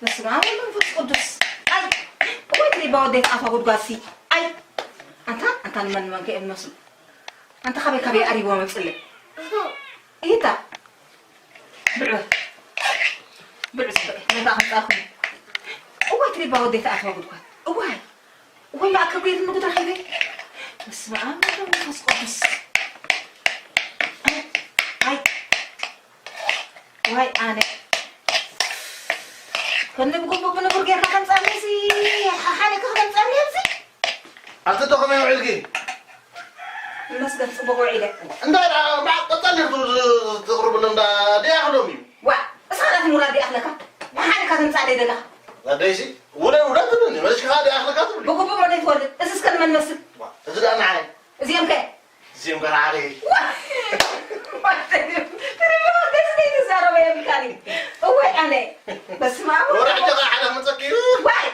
በስመ ኣብ ወወልድ ወመንፈስ ቅዱስ። ኣይ፣ እዋይ ትሪባ ወደይ ተኣትዋ ጉድጓድሲ። ኣይ፣ ኣንታ፣ ኣንታ ንመን ንመን ከ እዮም ዝመስሉ? ኣንታ ካበይ ካበይ ኣሪቦ መጽለይ? እይታ። ብልዑ። ብልዑ ጽቡቕ። ነዛ ከምጻእኩም። እዋይ ትሪባ ወደይ ተኣትዋ ጉድጓድ። እዋይ። እዋይ መኣከብ ገይሩ ንጉድ ረኺበ። በስመ ኣብ ወወልድ ወመንፈስ ቅዱስ። ኣይ፣ ኣይ። ዋይ ኣነ። ክንዲ ብግቡእ ብንቡር ጌርካ ከምጻእኒ ሲ፣ ሓሓሊካ ከምጻእኒ ኣብዚ። ኣቲ ዶ ከመይ ውዒልኪ? ይመስገን ጽቡቕ ውዒለ። እንታይ ደኣ፣ ማ-፣ ቀጻሊ ርቱ ዝ-፣ ዝ-፣ ትቕርብሉ እንዳ ድያኽሎም እዩ። ዋ፣ እስኻ ናት ሙራድ ድያኽለካ? ሓሓሊካ ተምጻእለይ ዘለኻ። ኣደይሲ፣ ውለድ ውለድ ትብልኒ፣ መለስካ ድያኽለካ ትብሊ። ብግቡእ መደይ ትወልድ፣ እዚ እስከ ንመን መስል? ዋ፣ እዚ ደኣ ንዓይ። እዚኦም ከ? እዚኦም ገና ዓበይ። ዋ! ትሪባ ደስ ደይ ትዛረበ የብልካን እዩ። እወይ ኣነ። በስመ ኣብ ወወልድ ወርሒ ወመንፈስ ደጋ ሓደ መጸኪ እዩ። ዋይ!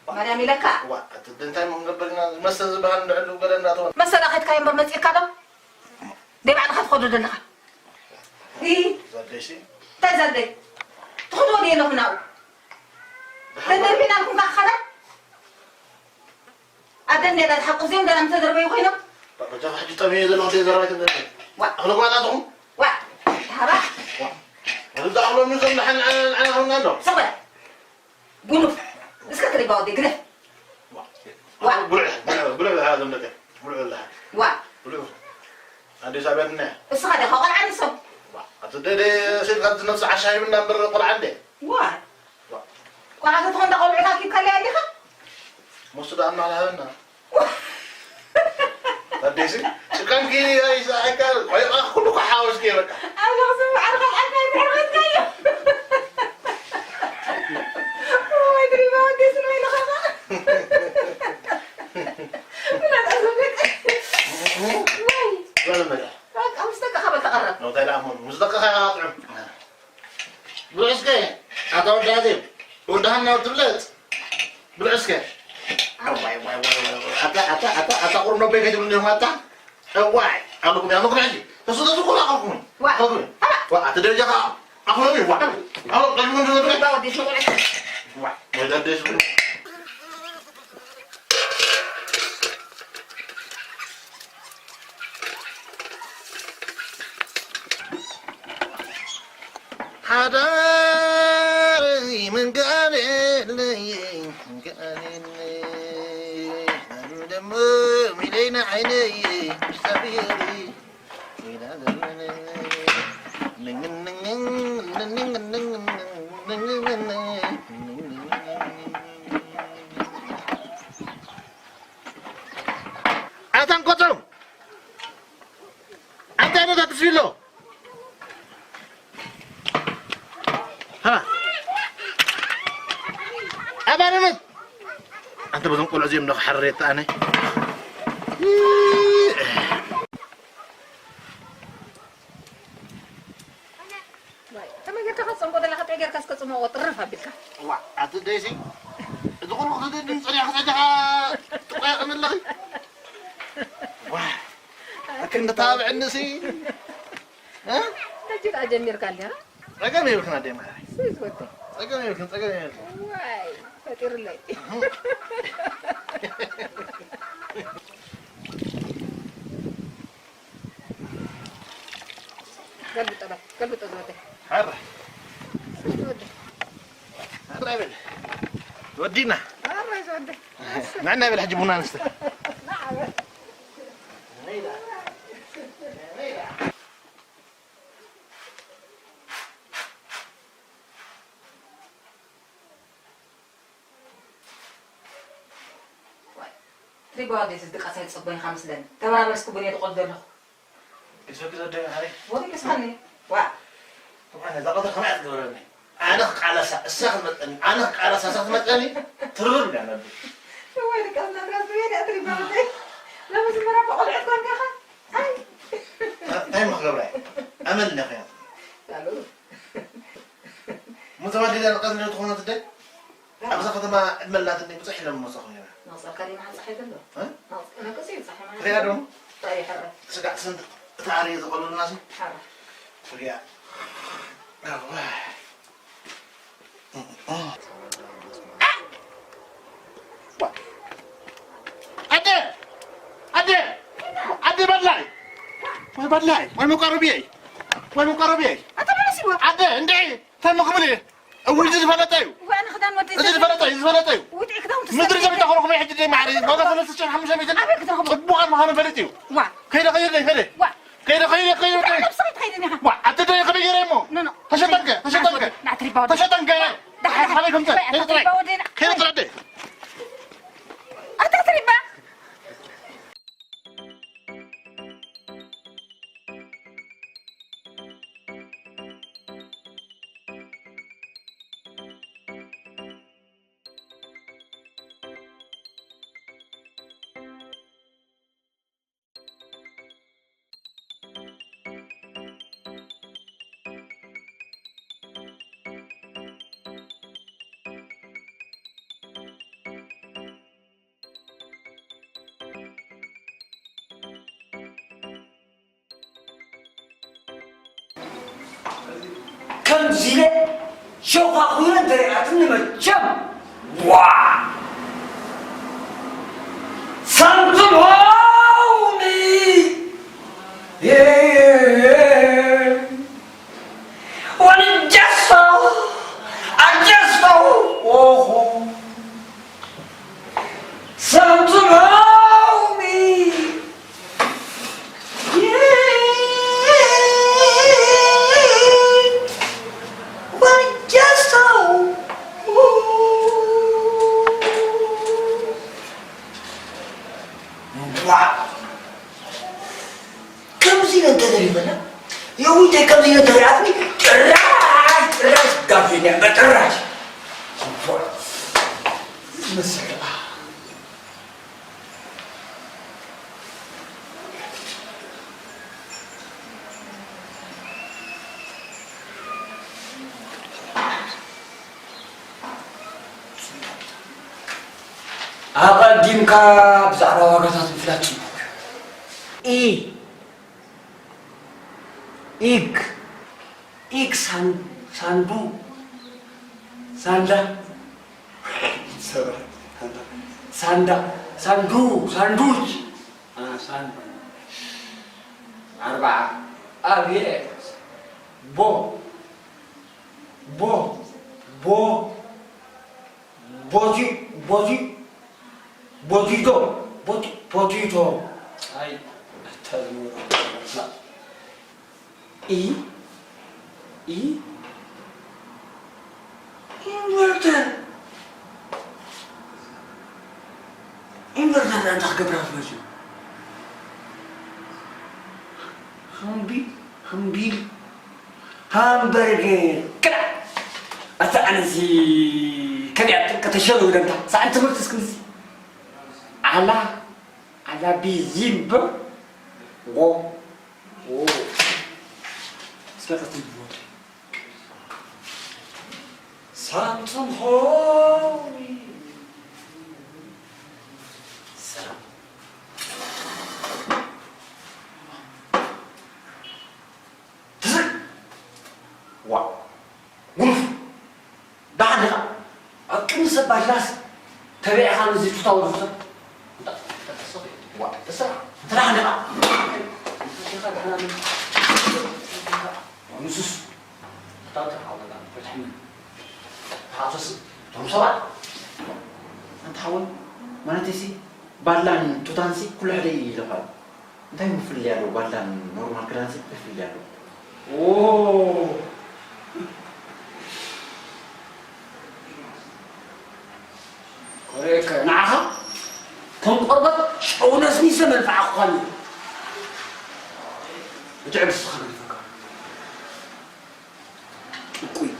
ማርያም ኢለካ። ዋ፣ እቲ እንታይ ሞ ክንገብር ኢና? መስተ ዝበሃል ንዕሉ ገለ እንዳተወ። መስተ ዳ ከድካዮ እምበር መጺእካ ዶ? ደይ ባዕልኻ ትኸዶ ዘለኻ። ኢ። ዘደይሲ? እንታይ ዘደይ? ትኸድዎ ድየ ኣለኹ ናብኡ? ደሓን ተደርቢና ኣልኩም ካኸዳ? ኣደ እንዴ ናት ሓቁ እዚኦም ደና ምተደርበዩ ኮይኖም። በጃኻ ሕጂ ጠሚየ ዘለኹ ዘይዘረባይ ትብለኒ። ዋ። ኣኽለ ጓጣትኹም? ዋ። ሃባ። ዋ። እዚ ዳዕሎም እዩ ዘሎ ሓን ዓን ዓን ሆና ኣሎ። ሰበ። ጉኑፍ። እስከ ትሪባ ወዲ ግደፍ። ዋ። ዋ። ብልዕ፣ ብልዕ፣ ብልዕ፣ ብልዕ፣ ብልዕ፣ ብልዕ። ዋ። ብልዕ። ኣዲስ ኣበባ እነ። እስኻ ዲኻ ቆልዓ ንሶም? ዋ። ኣቲ ደደ ስልካ ዝነብስ ዓሻ ይብና እምበር ቆልዓ እንዴ? ዋ። ዋ። ቆልዓ ተትኾን ዳ ቆልዑ ታኪብካለይ ኣሊኻ? ሞሱ ዳ ኣማላሃብና። ኣዴሲ፣ ጭቃንኪ ኣይሰኣካ፣ ቆይቓ ኩሉ እኮ ሓወስኪ በቃ። ኣብ ለቕሲ ባዕልኻ ቃልካ ይትሕርበትካዮ። ወይ ድሪባ ኣዴሲ፣ ወይ ለኸኻ። ብላታ ዘበቀ። ወይ። በል መዳ። በቃ፣ ምስ ደቅኻ በል ተቐረብ። ነው፣ እንታይ ደኣ እሞ፣ ምስ ደቅኻ ኢኻ ጥዑም። ብልዕ እስከ፣ ኣታ ወዲ ሃዜብ፣ ወዲ ሃና ትብለጽ። ብልዕ እስከ። ዋይ፣ ዋይ፣ ዋይ፣ ዋይ፣ ዋይ። ኣታ፣ ኣታ፣ ኣታ፣ ኣታ ቁርኖ ቤት ይብሉ እንዲሁም ኣታ። ዋይ፣ ኣለኩም፣ ኣለኩም ሕጂ። ተሱ፣ ተሱ እኮ ኣለኩም። ዋ። ኣለኩም። ዋ፣ ኣቲ ደረጃ ከኣ ኣኹም እዩ፣ ዋ። ኣኹም ቀድሞ እንደነበረ። ባ ወዲስ መቁረጥ። ዋ፣ ወይ ደደስ ብሉ። ሓዳረይ መንጋሌለይ፣ መንጋሌለይ፣ ኣሉ ደሞ ሚለይና ዓይነይ፣ ሰፊሪ፣ ኣታ እንቆጾም! ኣንተ ነታ ትስቢሎ። ሃ። ኣባረነት። ኣንተ በዞም ቆልዑ እዚኦም ዶ ክሓርር የተኣነ? ዋይ፣ ከመይ ጌርካ ክትጸምቆ ዘለካ ጥዑይ ጌርካ እስከ ጽመቆ ጥርፍ ኣቢልካ። ዋ፣ ኣቲ ደይሲ፣ እዚ ኩሉ ክትድድን ጸኒሕካ ጸኒሕካ ትቆያቕኒ ኣለኺ? ዋ፣ ክንዲ ታብዕኒ ሲ፣ እ? ሕጂ ደኣ ጀሚርካ እንዲኻ? ጸገም የብልክን ኣደይ ማዕረይ። ስዝ ወደይ። ጸገም የብልክን፣ ጸገም የብልክን። ዋይ፣ ፈጢሩለይ። ገልብጦ በል፣ ገልብጦ ዝወደይ። ሓራይ። ዝወደይ። ሓራይ በል። ወዲና። ሓራይ ዝወደይ። ንዕና በል ሕጂ ቡና ንስተ። ንዓ በል። ትሪባ ወደይ ዝድቃስ ኣይትጸበኒ ኢኻ መስለኒ። ተበራበርስኩ ቡን እየ ዝቖሉ ዘለኹ። ግዝፈኪ ዘደይ መሓሪ። ወደይ ገስኻኒ። ዋ። እኳ ነዛ ቀትሪ ከመይ እያ ትገብረኒ? ኣነ ክቃለሳ፣ እሳ ክትመጸኒ፣ ኣነ ክቃለሳ፣ እሳ ክትመጸኒ፣ ትርር ኢላ ነብር። እዋይ፣ ድቃስ ናትካ ዝብል እያ ትሪባ ወደይ። ለመጀመርያ እኮ ቆልዑት ኮንካ ኢኻ። ኣይ። ታ-፣ እንታይ እሞ ክገብራ እየ? ኣመል እንዲያ ኮይና። ላሉ። እሞ ተባዲላ ንቀትሪ ትኾኖ ትደይ? ኣብዛ ከተማ ዕድመ ኣላትኒ ብዙሕ ኢሎም መሳኹ ነይረ። መቕጸልካ ደይ መሓን ጸሓይ ዘሎ? እ? መቕጸ-፣ መቅጽ እዩ ጸሓይ ማለት ክሪኣ እዩ። ዶ? ጸሓይ ይሕረ። ስጋዕ ስንት እታ ኣርየ ዝቐሉልና ሲ? ሓራ። ክሪኣ። ኣዋ። ኣደ! ኣደ! ኣደ በላይ! ወይ በላይ! ወይ መቃረብየይ! ወይ መቃረብየይ! ኣታ መለስ ይዋ! ኣደ! እንዴ! ተምኽብል እየ! እውይ፣ እዚ ዝፈለጠ እዩ። እዋን ክዳን ወዲ እዚ ዝፈለጠ እዩ፣ ዝፈለጠ እዩ። ውድዒ ክዳውንቲ ምድሪ ሰሪሐ። ዘቢጣ ኾንኩም ሕጂ ደይ ማዕሪ፣ ዋጋ ሰለስተ ሽሕን ሓሙሽተ ሚእትን ኣበይ ክትረኽቦ? ጽቡቓት ምዃኑ ፈሊጥ እዩ። ዋ። ከይደ፣ ከይደ፣ ከይደ። ዋ። ከይደ፣ ከይደ፣ ከይደ፣ ከይደ። ብስኺ ትኸይድን ኢኻ። ዋ፣ ኣቲ ደይ ከመይ ገይረ እሞ? ኖ፣ ኖ። ተሸጠንከ፣ ተሸጠንከ። ናትሪ ባወደ። ተሸጠንከ። ደሓን፣ ሓበይ ከምፀ። ደሓን፣ ከይደ ጥራይ። ባወደ። ከይደ ጥራይ ደይ። ኣታ ትሪባ። ከምዚ ኢለ ሸውኻ ኩሉ እንተሪኣትኒ መቸም ዋ! Something wrong with me. Yeah. What a gesture! A gesture! Oh. Something wrong with me. Yeah. What a gesture! Ooh. Wow. ከምዚ ኢለ እንተደሪበላ፣ የዊተይ ከምዚ ኢለ እንተሪኣትኒ፣ ጭራሽ፣ ጭራሽ ጋብዘኛ፣ በጭራሽ። ዝመስል ደኣ። ኣቐዲምካ ብዛዕባ ዋጋታት ምፍላጥ ጽቡቕ እዩ። ኢ፣ ኢግ፣ ኢግ ሳን-፣ ሳንዱ፣ ሳንዳ፣ ሳንዳ፣ ሳንዱ፣ ሳንዱች፣ አ፣ ሳንዱ፣ ኣርብዓ፣ ኣብየ፣ ቦ፣ ቦ፣ ቦ፣ ቦቲ-፣ ቦቲ-፣ ቦቲቶ፣ ቦቲ-፣ ቦቲቶ። ኣይ፣ ኣታ ዝመረጥኩ ኢ፣ ኢ፣ ኢንቨርተር። ኢንቨርተር እንታይ ክገብራ መፅዩ? ሃምቢ-፣ ሃምቢል። ሃምበርገር ክላ። ኣታ ኣነዚ ከቢያ ጥንቀ ተሸሎ ደምታ። ሰኣን ትምህርቲ እስክንዚ። ዓላ፣ ዓላ ቢዚምብ። ዎ። ዎ። እስከ ቀጥል ብወደ። ሳንቱም ሆይ። ሰላም። ትዝር! ዋ! ጉኑፍ! ደሓን ዲኻ? ኣብ ቅድሚ ሰብ ባጅላስ ተቢዕኻ ነዚ ቱታ ወዲ ሰብ? እንዳ-፣ ዋ! ተሰራ! እንተ ደሓን ዲኻ? እንተ ደሓን ዲኻ? ንሱስ? ኣታ ጥራሕ ኣውለዳ፣ ኣይትሕመን። ተሓፍስ፣ እቶም ሰባት። ኣንታ ሓወይ፣ ማለተይሲ፣ ባላን ቱታንሲ ኩሉ ሓደ እዩ ኢልኻ። እንታይ ምፍልልይ ኣለዎ? ባላን ኖርማል ክዳንሲ እንታይ ፍልልይ ኣለዎ? ኦ! ኮሬከ፣ ንዓኻ ከም ቆርበት ጨው ነስኒሰ መልፍዓኩኻኒ። ብትዕግስትኻ ገዲፈካ። ጥቁይ።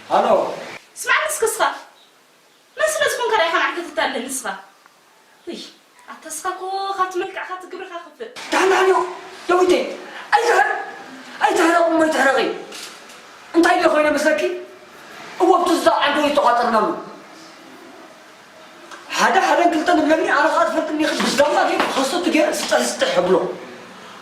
ሃሎ። ስማዕኒ እስኪ እስኻ። መን ስለ ዝኾንካ ዲኻ ንዓይ ከተታልለኒ ንስኻ? ውይ፣ ኣታ እስኻ እኮ ካብቲ መልክዕካ እቲ ግብርኻ ክፍእ። ዳሕና ኣሎ፣ ዳዊተይ፣ ኣይትሕረ-፣ ኣይትሕረቕ እሞ ኣይትሕረቒ። እንታይ ኢለ ኮይነ መስለኪ? እወ፣ ኣብቲ ዝዛቕ ዓንዲ ይተቋጠርናሉ። ሓደ ሓደን ክልተን እብለኒ፣ ኣነ ኸኣ ትፈልጥኒ ኢኺ፣ ብዝዳማ ገይሩ ብኸሰቱ ገይረ ስጥሕ ስጥሕ እብሎ።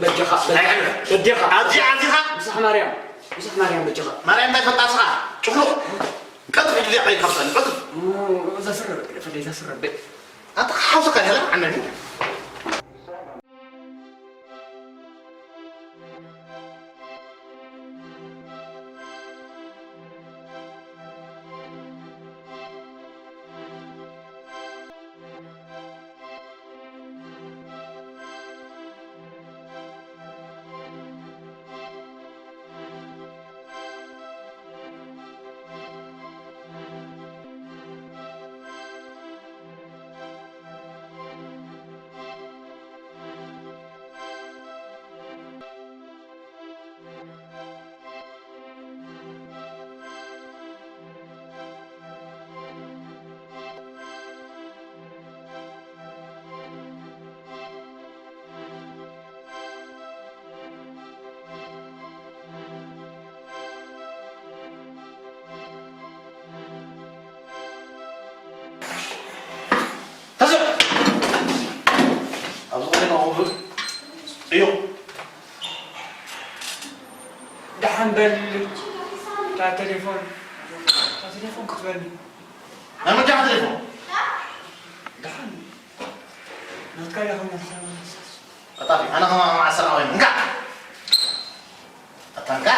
በጃኻ፣ ኣይሕልፍ። በጃኻ። ኣብዚ ኣዚኻ? ምሳሕ ማርያም፣ ምሳሕ ማርያም በጃኻ። ማርያም እንታይ ፈልጣ ስኻ? ጭፍሉቕ። ቀጥፍ፣ እዚ ዓይ ካብሳኒ፣ ቀጥፍ። እዛ ስረ በል፣ ፈለይ፣ እዛ ስረ በል። ኣታ ሓውሰካ ይላ ዓነኒ። ተናቑ እዩ። ደሓን በል። እታ ቴሌፎን፣ እታ ቴሌፎን ክትበኒ። ናይ መጃ ቴሌፎን? ደሓን። ናትካ እያ ኮይና ትሰማዕ። ቀጣፊ፣ ኣነ ከማ ዓሰርተ ኮይኑ። እንካ! ኣታ እንካ!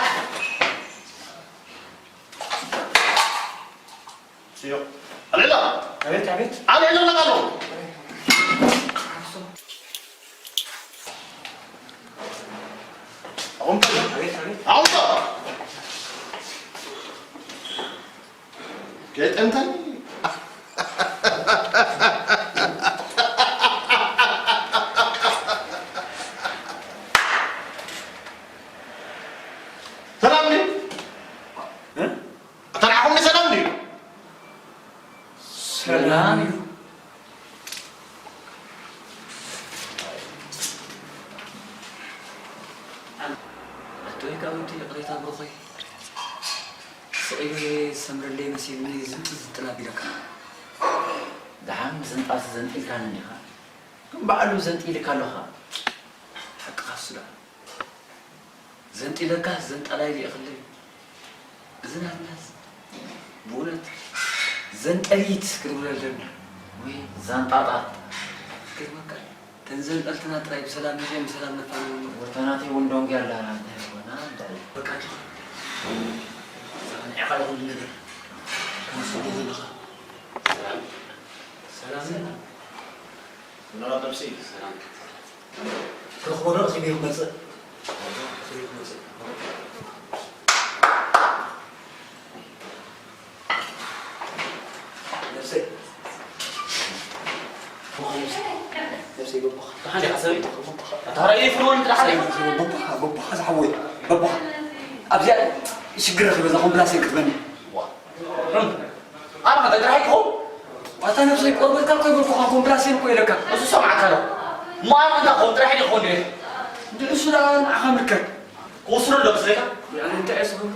ስዮ። ኣልዕላ! ኣቤት፣ ኣቤት። ኣልዕላ ኣለካ ኣለኹ። ኣቑምጦ። ኣቤት፣ ኣቤት። ኣቑምጦ። ገጠምተኒ። ሰላም ድዩ? እ? ኣተራዕኹም ሰላም ድዩ? ሰላም እዩ። ኣቶ ይቃውንቲ ይቕሬታ ብሩኸይ። ስቕ ኢለ ዝሰምረለይ መሲሉኒ ዝንጥል ዝንጥል ኣቢለካ። ደሓን ብዝንጣል ዘንጢልካኒ እንዲኻ። ግን ባዕሉ ዘንጢልካ ኣለኻ። ሓቅኻ እሱ ደኣ። ዘንጢለካ ዘንጠላይ ልኢኽለይ። እዚ ናትናስ ብእውነት ዘንጠሊት ክትብሎ ኣለና። ወይ ዛንጣጣ። ግን በቃ ተን ዘንጠልትና ጥራይ ብሰላም መጺኦም ብሰላም ነፋንዎም። ወተናተይ እውን ደንጉያ ኣላ፣ እንታይ ይኾና፣ እንታይ? በቃ፣ እዛ ንዕኻ ይኹን ነገር። ከምስሉ ዘለኻ። ሰላም። ሰላም። ሰላም ነብሲ። ሰላም። ክረኽቦ ዶ? ረኺበዮ ክመጽእ። ረኺበዮ ክመጽእ። ነብሰይ። ነብሰይ፣ ነብሰይ፣ በቦኻ። ደሓን ዲኻ ሰበይ? በቦኻ። ኣታ ራእየ ፍርወን ደሓን ዲኻ? በቦኻ፣ በቦኻ ዝሓወይ፣ በቦኻ። ኣብዚኣ ሽግር ረኺበ፣ እዛ ኮምፕላሴን ክትበኒ። ዋ። ሩን። ኣነ ኸ ጥራሕ ይትኸውን? ኣታ ነብሰይ፣ ቆርበትካ እኮ ይበልኩኻ፣ ኮምፕላሴን እኮ ኢለካ። እሱ ሰማዕካ ዶ? እሞ ኣነ እንታይ ክኸውን? ጥራሕ ይትኸውን ድየ? ንሱ ደኣ ንዓኻ ምልከት። ክወስዶ ኣሎ መስለካ? ያኔ እንታይ እየ ዝኸውን?